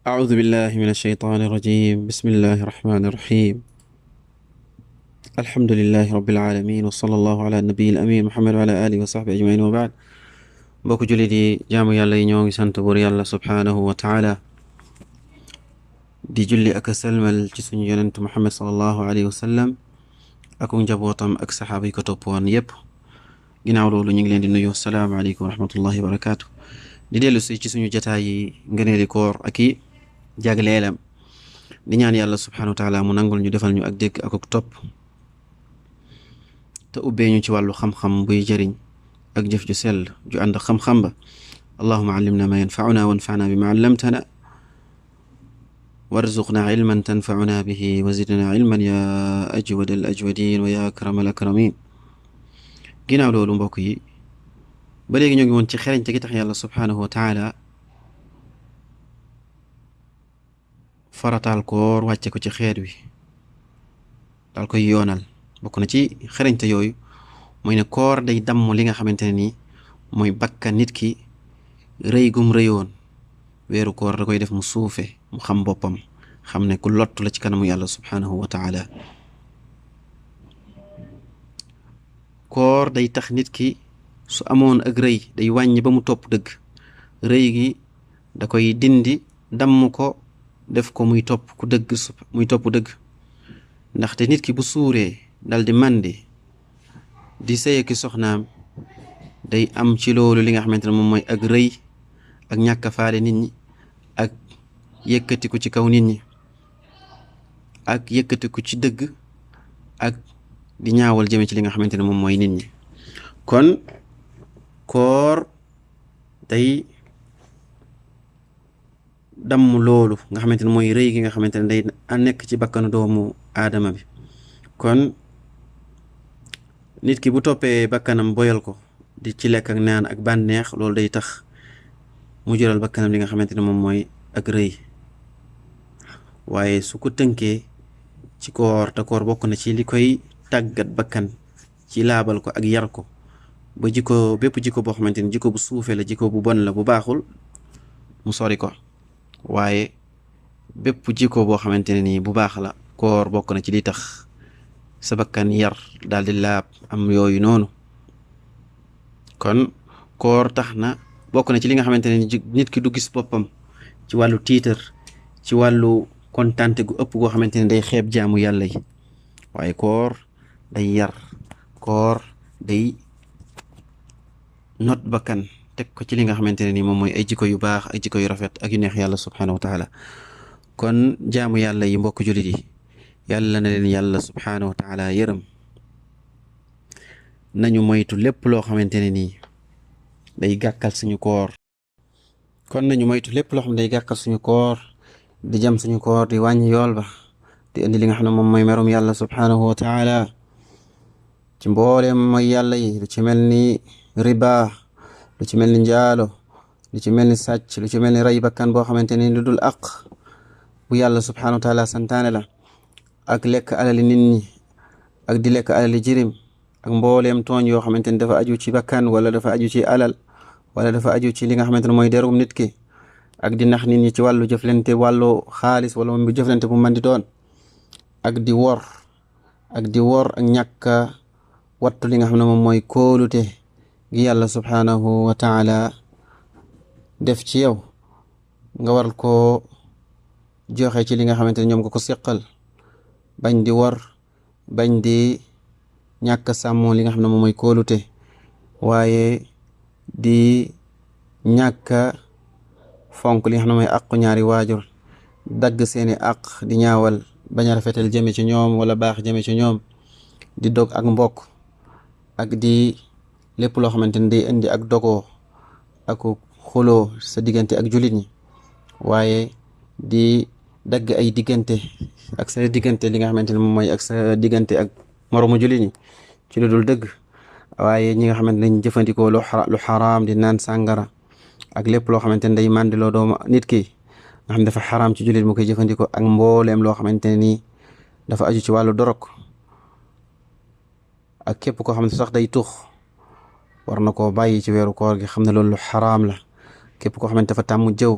أعوذ بالله من الشيطان الرجيم. بسم الله الرحمن الرحيم. الحمد لله رب العالمين وصلى الله على النبي الأمين محمد وعلى آله وصحبه أجمعين وبعد. mbokk jullit yi jaamu yàlla yi ñoo ngi sant buur yàlla subhaanahu wa taala di julli ak a salmal ci suñu yonent Muhammad sallallahu alayhi wa sallam ak njabootam ak saxaaba yi ko toppoon yépp. ginnaaw loolu ñu ngi leen di nuyu asalaamaaleykum wa rahmatullahi wa barakaatu. di dellu si ci suñu jataay yi ngëneeli koor ak i jagleelam di ñaan yàlla subhaanahu wa taala mu nangul ñu defal ñu ak dégg ak topp te ubbee ñu ci wàllu xam-xam buy jëriñ ak jëf ju sell ju ànd ak xam-xam ba. allahuma allimna ma yanfauna wanfana bima allamtana warzuqna ilman tanfauna bihi wa zidna ilman ya ajwad al ajwadin wa ya akram al akramin. ginnaaw loolu mbokk yi ba léegi ñoo ngi woon ci xereñte gi tax yàlla subhaanahu wa taala farataal koor wàcce ko ci xeet wi daal koy yoonal. bokk na ci xereñte yooyu mooy ne koor day damm li nga xamante ne nii mooy bakkan nit ki rëy gum rëyoon. weeru koor da koy def mu suufe mu xam boppam xam ne ku lottu la ci kanamu yàlla subhaanahu wa taala. koor day tax nit ki su amoon ak rëy day wàññi ba mu topp dëgg. rëy gi da koy dindi damm ko def ko muy topp ku dëgg muy topp dëgg. ndaxte nit ki bu suuree dal di màndi di sëy ki soxnaam day am ci loolu li nga xamante ne moom mooy ak rëy ak ñàkk a faale nit ñi ak yëkkatiku ci kaw nit ñi ak yëkkatiku ci dëgg ak di ñaawal jëme ci li nga xamante ne moom mooy nit ñi. kon koor day damm loolu nga xamante ne mooy rëy gi nga xamante ne day nekk ci bakkanu doomu aadama bi. kon nit ki bu toppee bakkanam boyal ko di ci lekk ak naan ak bànneex loolu day tax mu jural bakkanam li nga xamante ne moom mooy ak rëy. waaye su ko tënkee ci koor te koor bokk na ci li koy tàggat bakkan ci laabal ko ak yar ko ba jikko bépp jikko boo xamante ne jikko bu suufee la jikko bu bon la bu baaxul mu sori ko. waaye bépp jikko boo xamante ne nii bu baax la koor bokk na ci li tax sa bakkan yar daal di laab am yooyu noonu. kon koor tax na bokk na ci li nga xamante ne nit ki du gis boppam ci wàllu tiitar ci wàllu kontante gu ëpp goo xamante ne day xeeb jaamu yàlla yi. waaye koor day yar koor day not bakkan teg ko ci li nga xamante ne ni moom mooy ay jikko yu baax ay jikko yu rafet ak yu neex yàlla subhaanahu wa taala. kon jaamu yàlla yi mbokk jullit yi yàlla na leen yàlla subhaanahu wa taala yërëm. nañu moytu lépp loo xamante ne nii day gàkkal suñu koor. kon nañu moytu lépp loo xam ne day gàkkal suñu koor di jam suñu koor di wàññi yool ba di indi li nga xam ne moom mooy merum yàlla subhaanahu wa taala ci mbooleem mooy yàlla yi lu ci mel ni riba lu ci mel ni njaalo lu ci mel ni sàcc lu ci mel ni rey bakkan boo xamante ni lu dul aq bu yàlla subhaanahu wa taala santaane la ak lekk alali nit ñi ak di lekk alali jirim ak mbooleem tooñ yoo xamante ni dafa aju ci bakkan wala dafa aju ci alal wala dafa aju ci li nga xamante ne mooy derum nit ki ak di nax nit ñi ci wàllu jëflante wàllu xaalis wala moom bu jëflante bu mën di doon ak di wor ak ñàkk wattu li nga xam ne moom mooy kóolute gi yàlla subhaanahu wa taala def ci yow nga war koo joxe ci li nga xamante ne ñoom nga ko seqal bañ di wor bañ di ñàkk sàmmoo li nga xam ne moom mooy kóolute waaye di ñàkk fonk li nga xam ne mooy àqu ñaari waajur dagg seeni àq di ñaawal bañ a rafetal jëme ci ñoom wala baax jëme ci ñoom di dog ak mbokk ak di lépp loo xamante ne day indi ak dogoo ak xuloo sa diggante ak jullit ñi waaye di dagg ay diggante ak sa diggante li nga xamante ne moom mooy ak sa diggante ak moromu jullit ñi ci lu dul dëgg. waaye ñi nga xamante ne dañ jëfandikoo lu xaraam di naan sàngara ak lépp loo xamante ne day màndiloo doomu nit ki nga xam dafa xaraam ci jullit mu koy jëfandikoo ak mbooleem loo xamante ne nii dafa aju ci wàllu dorog ak képp koo xam ne sax day tux war na koo bàyyi ci weeru koor gi xam ne loolu lu xaraam la. képp koo xamante dafa tàmm jëw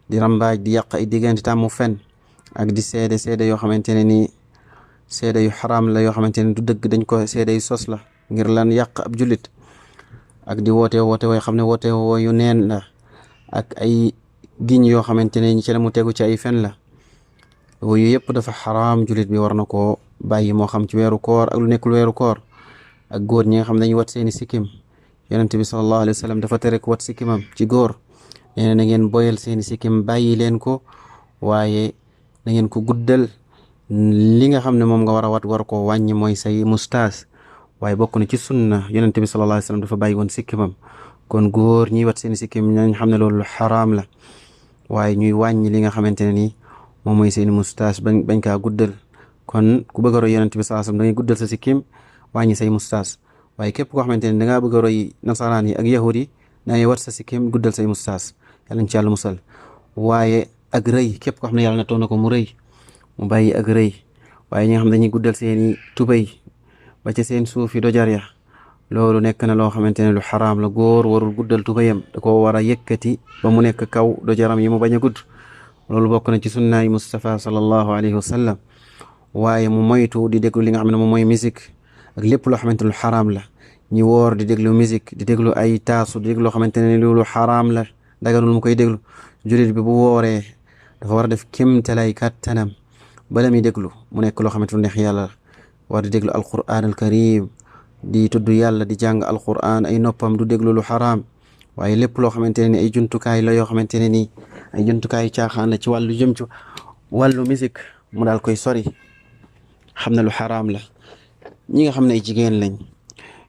di rambaaj di yàq ay diggante tàmmu fen ak di seede yoo xamante ne nii seede yu xaraam la yoo xamante ne du dëgg, dañ ko seede yu sos la ngir lan yàq ab jullit, ak di woote wooy xam ne woote woo yu neen la, ak ay giñ yoo xamante ne ñi ci la mu tegu ci ay fen la. yooyu yëpp dafa xaraam, jullit bi war na koo bàyyi, moo xam ci weeru koor ak lu nekkul weeru koor. ak góor ñi nga xam ne dañuy wat seeni sikkim, yonent bi sallallahu alayhi wa sallam dafa tere ko wat sikkimam ci góor. nee na ngeen boyal seeni sikkim, bàyyi leen ko, waaye na ngeen ko guddal. li nga xam ne moom nga war a wat war koo wàññi mooy say mustaas. waaye bokk na ci sunna yonent bi sallallahu alayhi wa sallam dafa bàyyi woon sikkimam. kon góor ñiy wat seeni sikkim nañ xam ne loolu xaraam la, waaye ñuy wàññi li nga xamante ne nii moom mooy seeni mustaas, bañ kaa guddal. kon ku bëgg a roy yonent bi sallallahu alayhi wa sallam da ngay guddal sa sikkim, wàññi say mustaas. waaye képp koo xamante ne dangaa bëgg a roy nasaraan yi ak yahud yi, da ngay wat sa sikkim, guddal say mustaas. yàlla ñu ci yàlla musal. waaye ak rëy, képp koo xam ne yàlla na toon na ko mu rëy, mu bàyyi ak rëy. waaye ñi nga xam ne dañuy guddal seeni tubay ba ca seen suuf yi dojar ya, loolu nekk na loo xamante ne lu xaraam la. góor warul guddal tubayam, da ko war a yëkkati ba mu nekk kaw dojaram yi mu bañ a gudd. loolu bokk na ci sunnaay Mustafa sallallahu alayhi wa sallam. waaye mu moytu di déglu li nga xam ne moom mooy musique ak lépp loo xamante ne lu xaraam la. ñi woor di déglu musique, di déglu ay taasu, di déglu loo xamante ne lu xaraam la, daganul mu koy déglu. jullit bi bu wooree dafa war a def kéemtalaay kàttanam bala muy déglu mu nekk loo xamante lu neex yàlla. war di déglu alquran al karim, di tudd yàlla, di jàng alquran, ay noppam du déglu lu xaraam. waaye lépp loo xamante ne ni ay jumtukaay la yoo xamante ne nii ay jumtukaay caaxaan la ci wàllu jëm ci wàllu musique, mu daal koy sori, xam ne lu xaraam la. ñi nga xam ne ay jigéen lañ,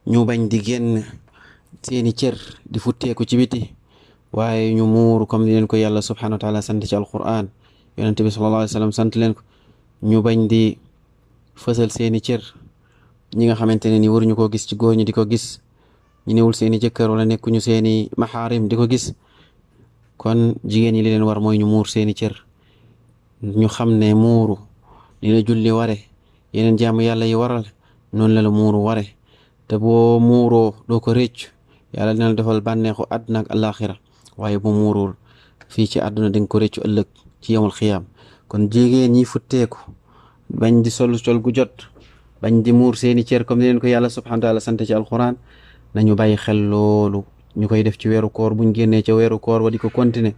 ñu bañ di génn seeni cër di futteeku ci biti, waaye ñu muuru comme ni leen ko yàlla subhanahu wa taala sant ci alquran, yonent bi sallallahu alayhi wa sallam sant leen ko. ñu bañ di fësal seeni cër, ñi nga xamante ne ni waruñu koo gis ci góor ñi di ko gis, ñu newul seeni jëkkër wala nekkuñu seeni maxaarim di ko gis. kon jigéen ñi li leen war mooy ñu muur seeni cër, ñu xam ne muuru ni la julli ware, yeneen jaamu yàlla yi waral, noonu la muuru ware. te boo muuroo doo ko réccu, yàlla dina la defal bànneexu àdduna ak alaxira. waaye bu muuruwul fii ci àdduna dinga ko réccu ëllëg ci yawmal xiyaam. kon jigéen ñi futteeku, bañ di sol gu jot, bañ di muur seeni cër comme ni leen ko yàlla subhanahu wa taala sant ci alquran, nañu bàyyi xel loolu. ñu koy def ci weeru koor, buñ génnee ca weeru koor wa di ko continuer.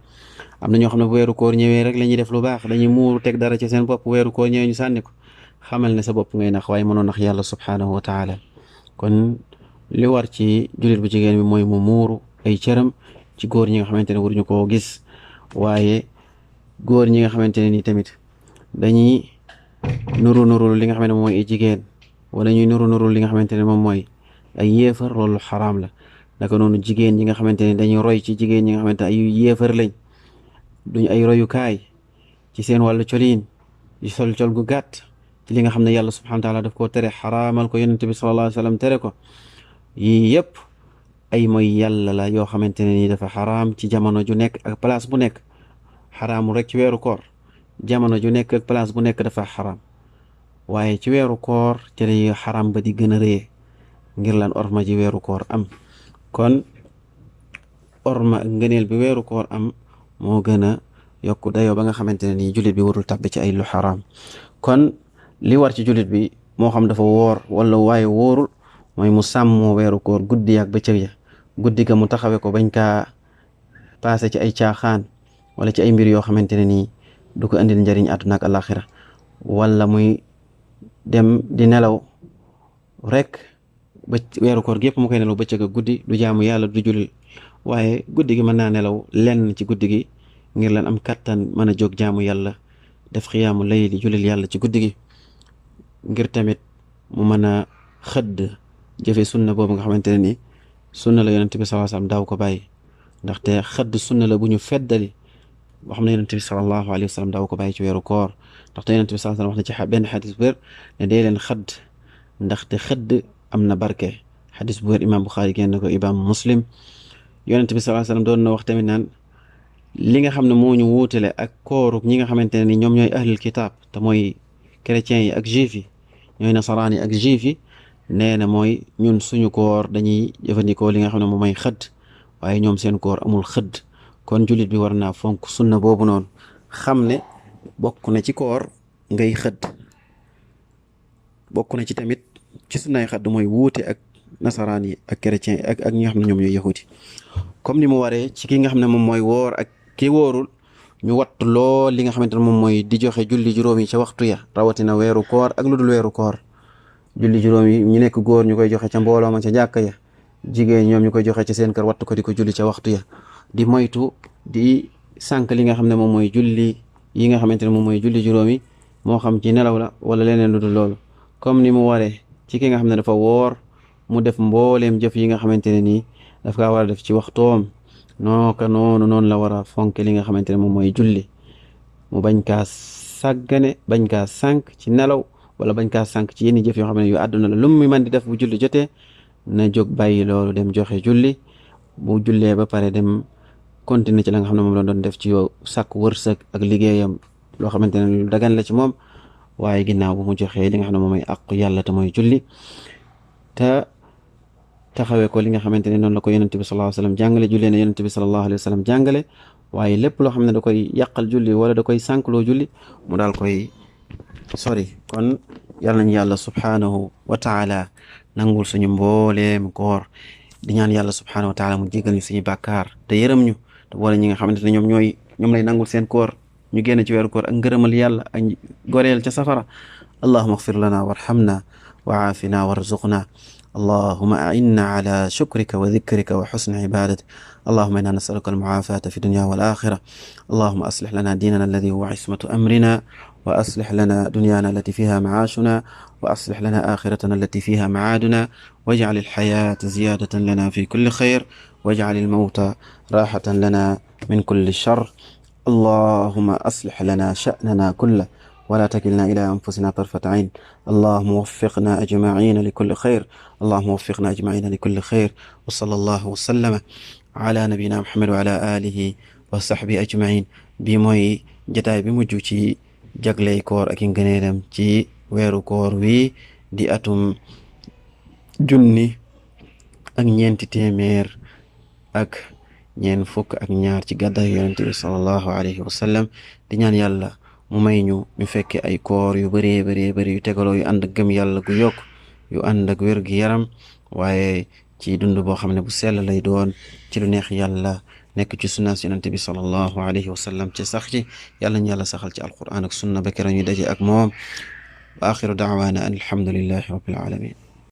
am na ñoo xam ne bu weeru koor ñëwee rek la ñuy def lu baax, dañuy muuru teg dara ci seen bopp, weeru koor ñëwee ñu sànni ko. xamal ne sa bopp ngay nax, waaye mënoo nax yàlla subhanahu wa taala. kon li war ci jullit bu jigéen bi mooy mu muuru ay cëram ci góor ñi nga xamante ne waruñu koo gis. waaye góor ñi nga xamante ne ni tamit dañuy nuru li nga xam ne moom mooy ay jigéen, wala ñuy nuru li nga xamante ne moom mooy ay yéefar, loolu xaraam la. naka noonu jigéen ñi nga xamante ne dañuy roy ci jigéen ñi nga xamante ay yéefar lañ, duñ ay royukaay ci seen wàllu coliin, di sol col gu gàtt ci li nga xam ne yàlla subhanahu wa taala daf koo tere, xaraamal ko, yonent bi sallallahu alayhi wa sallam tere ko. yii yëpp ay mooy yàlla la yoo xamante ne ni dafa xaraam ci jamono ju nekk ak place bu nekk. xaraamul rek ci weeru koor, jamono ju nekk ak place bu nekk dafa xaraam. waaye ci weeru koor ci lay xaraam ba di gën a rëy, ngir lan orma ji weeru koor am. kon orma ak ngëneel bi weeru koor am moo gën a yokku dayoo ba nga xamante ne nii jullit bi warul tabbi ci ay lu xaraam. kon li war ci jullit bi moo xam dafa woor wala waaye wóorul, mooy mu sàmmoo weeru koor guddi ak bëccëg ya. guddi ga mu taxawe ko, bañ kaa paase ci ay caaxaan wala ci ay mbir yoo xamante ne nii du ko indil njëriñ àdduna ak alaxira. wala muy dem di nelaw rek ba weeru koor gi yëpp mu koy nelaw bëccëg ak guddi, du jaamu yàlla, du julli. waaye guddi gi mën naa nelaw lenn ci guddi gi ngir lan am kattan mën a jóg jaamu yàlla, def xiyaamu layli, jullil yàlla ci guddi gi, ngir tamit mu mën a xëdd jëfe sunna boobu nga xamante ne ni sunna la yonent bi sallallahu alayhi wasallam daaw ko bàyyi. ndaxte xëdd sunna la bu ñu feddali boo xam ne yonent bi sallallahu alayhi wasallam daaw ko bàyyi ci weeru koor. ndaxte yonent bi sallallahu alayhi wasallam wax na ci benn xadis bu wér ne dee leen xëdd, ndaxte xëdd am na barke. xadis bu wér imaam Buxaari génn ko, imaam Muslim. yonent bi sallallahu alayhi wasallam doon na wax tamit naan li nga xam ne moo ñu wuutale ak kooru ñi nga xamante ne ni ñoom ñooy ahlul kitaab, te mooy chrétiens yi ak juif yi, ñooy nasaraan yi ak juif yi. nee na mooy ñun suñu koor dañuy jëfandikoo li nga xam ne moom mooy xëdd, waaye ñoom seen koor amul xëdd. kon jullit bi war naa fonk sunna boobu noonu xam ne bokk na ci koor ngay xëdd. bokk na ci tamit ci sunnaay xëdd mooy wuute ak nasaraan yi ak chrétien yi ak ñi nga xam ne ñoom ñooy yahuudi comme ni mu waree ci ki nga xam ne moom mooy woor ak ki wóorul ñu wattu lool li nga xamante ne moom mooy di joxe julli juróom yi ca waxtu ya rawatina weeru koor ak lu dul weeru koor. julli juróom yi ñu nekk góor ñu koy joxe ca mbooloo ma ca jàkka ya, jigéen ñoom ñu koy joxe ci seen kër wattu ko di ko julli ca waxtu ya, di moytu di sànq li nga xam ne moom mooy julli yi nga xamante ne moom mooy julli juróom yi moo xam ci nelaw la wala leneen lu dul loolu. comme ni mu waree ci ki nga xam ne dafa woor mu def mbooleem jëf yi nga xamante ne nii daf kaa war a def ci waxtoom noonu la war a fonk li nga xamante ne moom mooy julli. mu bañ kaa sàggane, bañ kaa sànq ci nelaw wala bañ kaa sànq ci yenn jëf yoo xam ne yu àdduna la. lu mu mën di def bu julli jotee na jóg bàyyi loolu dem joxe julli. bu jullee ba pare dem continuer ci la nga xam ne moom la doon def ci yow sàkk wërsëg ak liggéeyam loo xamante ne lu dagan la ci moom. waaye ginnaaw bu mu joxee li nga xam ne moom mooy àqu yàlla te mooy julli te taxawee ko li nga xamante ne noonu la ko yonent bi sallallahu alayhi wa sallam jàngale, jullee ne yonent bi sallallahu alayhi wa sallam jàngale. waaye lépp loo xam ne da koy yàqal julli wala da koy sànkloo julli mu daal koy sori. kon yàlla nañu yàlla subhaanahu wa taala nangul suñu mbooleem koor, di ñaan yàlla subhaanahu wa taala mu jégal ñu suñu bàkkaar te yërëm ñu te boole ñi nga xamante ne ñoom lay nangul seen koor ñu génn ci weeru koor ak ngërëmal yàlla ak goreel ca safara. allahuma agfir lana warhamna wa aafina warzuqna. اللهم أعنا على شكرك وذكرك وحسن عبادتك. اللهم إنا نسألك المعافاة في الدنيا والآخرة. اللهم أصلح لنا ديننا الذي هو عصمة أمرنا، وأصلح لنا دنيانا التي فيها معاشنا، وأصلح لنا آخرتنا التي فيها معادنا، واجعل الحياة زيادة لنا في كل خير، واجعل الموت راحة لنا من كل شر. اللهم أصلح لنا شأننا كله ولا تكلنا إلى أنفسنا طرفة عين. اللهم وفقنا أجمعين لكل خير. اللهم وفقنا أجمعين لكل خير. وصلى الله وسلم على نبينا محمد وعلى آله وصحبه أجمعين. bi mooy jataay bi mujj ci jagley koor ak ngëneelam ci weeru koor wi di atum 1442 ci gàddaay yonent bi sallallahu alayhi wa sallam. di ñaan yàlla mu may ñu fekke ay koor yu bëree yu tegaloo yu ànd ak gëm yàlla gu yokk, yu ànd ak wér gi yaram, waaye ci dund boo xam ne bu sell lay doon ci lu neex yàlla, nekk ci sunna yonent bi sallallahu alayhi wa sallam ci sax ci. yàlla ñu yàlla saxal ci alquran ak sunna ba kera ñu daje ak moom. wa axiru daawaana an alhamdulillahi rabbil alamin.